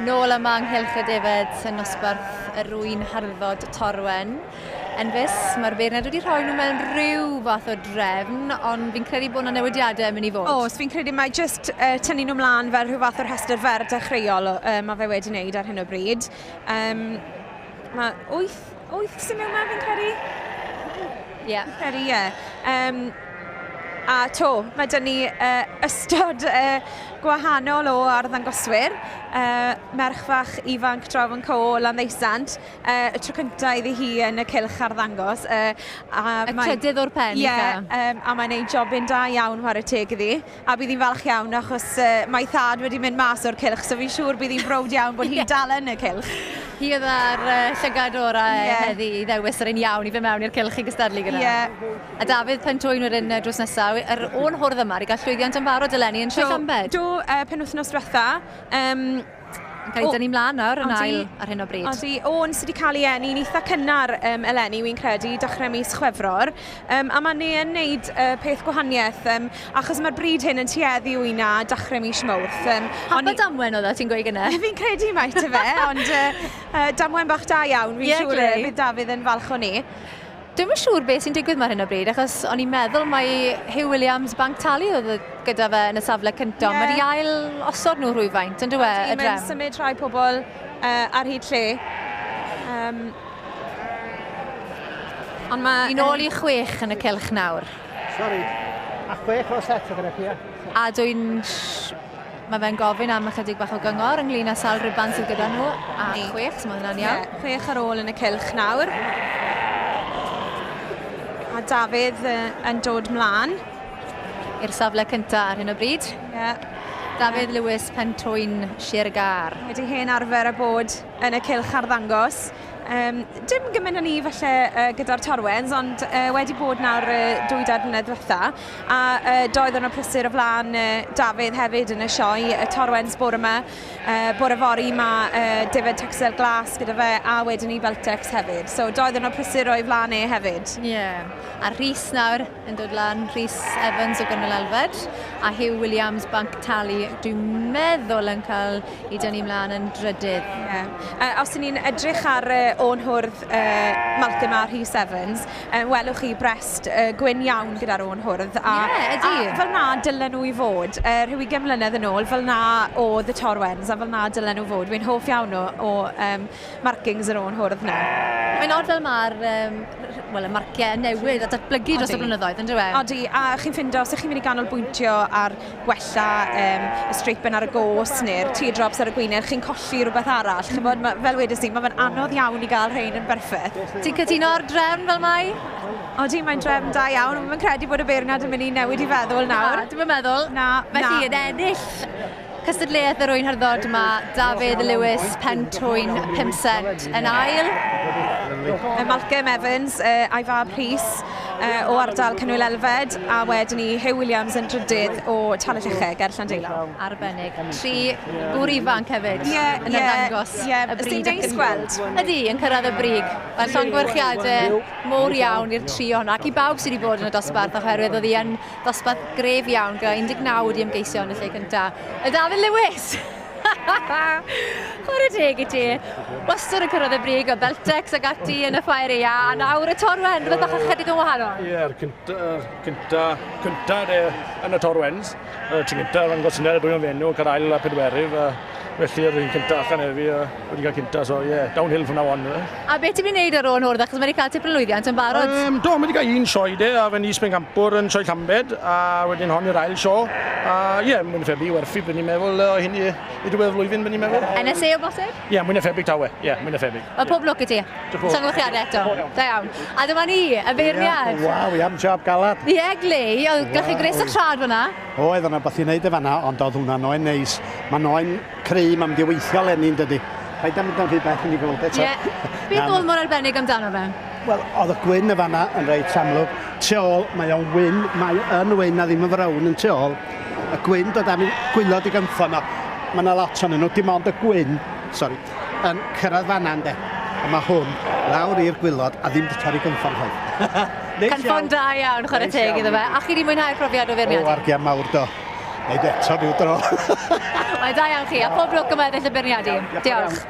Nôl yma yng Nghylch y Defaid yn nosbarth yr ŵyn harddod Torwen. Enfys, mae'r beirniad wedi rhoi nhw mewn rhyw fath o drefn, ond fi'n credu bod yna newidiadau yn mynd i fod. Oes, fi'n credu mai jyst uh, tynnu nhw mlaen fel rhyw fath o'r rhestr fer dechreuol uh, mae fe wedi wneud ar hyn o bryd. Um, mae wyth, wyth sy'n mewn ma, fi'n credu? Ie. Yeah. Fi'n credu, ie. Yeah. Um, a to, mae dyn ni uh, ystod uh, gwahanol o arddangoswyr. Uh, merch fach ifanc draw yn co o Landdeisant, uh, y tro cyntaf iddi hi yn y cylch arddangos. Uh, a y trydydd o'r pen, Ie, yeah, um, a mae'n ei jobyn da iawn, chwarae teg iddi. A bydd hi'n falch iawn achos uh, mae thad wedi mynd mas o'r cylch, so fi'n siŵr bydd hi'n browd iawn bod hi'n yeah. dal yn y cylch. Hi oedd ar uh, llygad orau yeah. heddi i ddewis yr un iawn i fynd mewn i'r cylch i gystadlu gyda. Yeah. A Dafydd Pentwyn wedyn drws nesaf, yr o'n hwrdd yma wedi cael llwyddiant yn barod eleni yn Sioe Llambed. Do, uh, penwythnos diwetha. Um, Yn cael ei dynnu mlaen nawr yn ail ar hyn o bryd. Odi, o'n sydd wedi cael ei eni'n eitha cynnar um, eleni, wy'n credu, dechrau mis Chwefror. Um, a mae ne yn neud uh, peth gwahaniaeth, um, achos mae'r bryd hyn yn tueddu wyna dechrau mis Mawrth. Um, Hap a damwen oedd e, ti'n gweud gyna? Fi'n credu mai ty fe, ond uh, uh, damwen bach da iawn, fi'n yeah, siŵr bydd Dafydd yn falch o ni. Dwi'm yn siŵr beth sy'n digwydd 'ma ar hyn o bryd, achos o'n i'n meddwl mai Huw Williams Banc Talu oedd gyda fe yn y safle cyntaf. Yeah. Mae wedi ail osod nhw rhywfaint, yn dywe, y drefn? Mae'n symud rhai pobl uh, ar hyd lle. Um, ond mae... Ni'n ôl i chwech yn y cylch nawr. Sorry, a chwech o set o gyda chi, A dwi'n Mae fe'n gofyn am ychydig bach o gyngor ynglyn â sawl rhuban sydd gyda nhw, a chwech, so mae hwnna'n iawn. Yeah, chwech ar ôl yn y cylch nawr. A Dafydd yn dod mlaen. I'r safle cyntaf ar hyn o bryd. Yeah. Dafydd Lewis, Pentwyn, Sir Gâr. Wedi hen arfer a bod yn y cylch arddangos. Um, dim gymaint â ni falle uh, gyda'r Torwens, ond uh, wedi bod nawr uh, dwy dair mlynedd diwetha. A uh, doedd o'n prysur o flaen uh, Dafydd hefyd yn y sioe, y Torwens bore yma. Uh, bore fory mae uh, David Texel Glas gyda fe, a wedyn ni Beltex hefyd. So doedd o'n prysur o'i flaen e hefyd. Ie. Yeah. A Rhys nawr yn dod lan, Rhys Evans o Gynnal Elfed, a Hugh Williams Banc Talu, dwi'n meddwl yn cael i dynnu mlaen yn drydydd. Yeah. Uh, os ni'n edrych ar uh, o'n hwrdd uh, Malcolm a Rhys Evans, uh, welwch chi brest uh, gwyn iawn gyda'r o'n hwrdd. A, yeah, ydy. A fel na dylen nhw i fod. Uh, rhyw 20 mlynedd yn ôl, fel na oedd y Torwens a fel na dylen nhw fod. Wy'n hoff iawn o, o um, markings yr o'n hwrdd na. Mae'n od fel mae'r um, well, y marciau yn newid a datblygu dros y blynyddoedd, yn dweud? Odi, a chi'n ffindo, os ych chi'n mynd i ganolbwyntio ar gwella um, y streipen ar y gos neu'r teardrops ar y gwyneb, chi'n colli rhywbeth arall. Chybod, ma, fel wedes i, mae fe'n anodd iawn i gael rhain yn berffaith. Ti'n cytuno ar drefn fel mai? Odi, mae'n drefn da iawn. Mae'n credu bod y beirniad yn mynd i newid i feddwl nawr. Na, dwi'n meddwl. Na, Felly, yn ennill Cystadleuaeth yr ŵyn hyrddod mae Dafydd Lewis Pentwyn 5 set yn ail. Malcolm Evans a'i fab Rhys o ardal Cynwyl Elfed a wedyn ni Huw Williams yn drydydd o Talyllychau ger Llandeilo. Arbennig. Tri gŵr ifanc hefyd yeah, yn yeah, arddangos yeah. y brig. Sy'n neis gweld. Ydy, yn cyrraedd y brig. Mae llongyfarchiadau mowr iawn i'r tri ohono ac i bawb sydd wedi bod yn y dosbarth oherwydd oedd hi yn Dosbarth gref iawn gyda 19 wedi ymgeisio yn y lle cyntaf. Y Dafydd Lewis! Chwarae teg i ti. Wastad yn cyrraedd y brig o Beltex ac ati yn y ffair eia, a nawr y Torwen, rhywbeth bach ychydig yn wahanol. Ie, yeah, cynta, cynta, cynta de, yn y Torwens. Ti'n cynta, rhan gosyniad y dwy o'n fenw, cael ail a pedwerydd. Felly yr un cynta allan efi, wedi cael cynta, so ie, yeah, downhill from now on. A beth ti'n mynd i wneud ar ôl hwrdd, achos mae wedi cael tipyn o lwyddiant yn barod? Um, do, mae wedi cael un sioe de, a fe'n is-bencampwr yn sioe Llambed, a wedyn hon yw'r ail sioe. A ie, yeah, mwy na thebyg werthu, byd ni'n meddwl, o hyn i, i diwedd flwyddyn, byd ni'n meddwl. NSA o bosib? Ie, yeah, mwy na thebyg tawe, ie, yeah, mwy na thebyg. Wel, pob lwc i ti. Llongyfarchiadau eto. Da iawn. A dyma ni, y beirniad. Waw, iawn, job galad. Ie, Glei, oedd gyda chi gwres o'ch trad fyna. Oedd, o'na beth i wneud y fanna, ond oedd hwnna'n oen neis. Mae'n oen cry, mae'n mynd i weithio leni, yn dydy. Paid â mynd yn rhy bell i ni gweld eto. Ie. Beth oedd mor arbennig amdano fe? Wel, oedd y gwyn y fanna yn reit amlwg. Tu ôl, mae o'n wyn, mae yn wyn a ddim yn frown yn tu ôl. Y gwyn dod am gwylod i gynffon o. Mae yna lot ohonyn nhw, dim ond y gwyn, sori, yn cyrraedd fanna ynde. A mae hwn lawr i'r gwylod a ddim wedi torri gynffon chwaith. Cynffon da iawn, chwarae teg iddo fe. A chi wedi mwynhau'r profiad o feirniadu? O, argia mawr do. Neud eto rhyw dro. Wel, da iawn chi, a pob lwc am weddill y beirniadu. Diolch.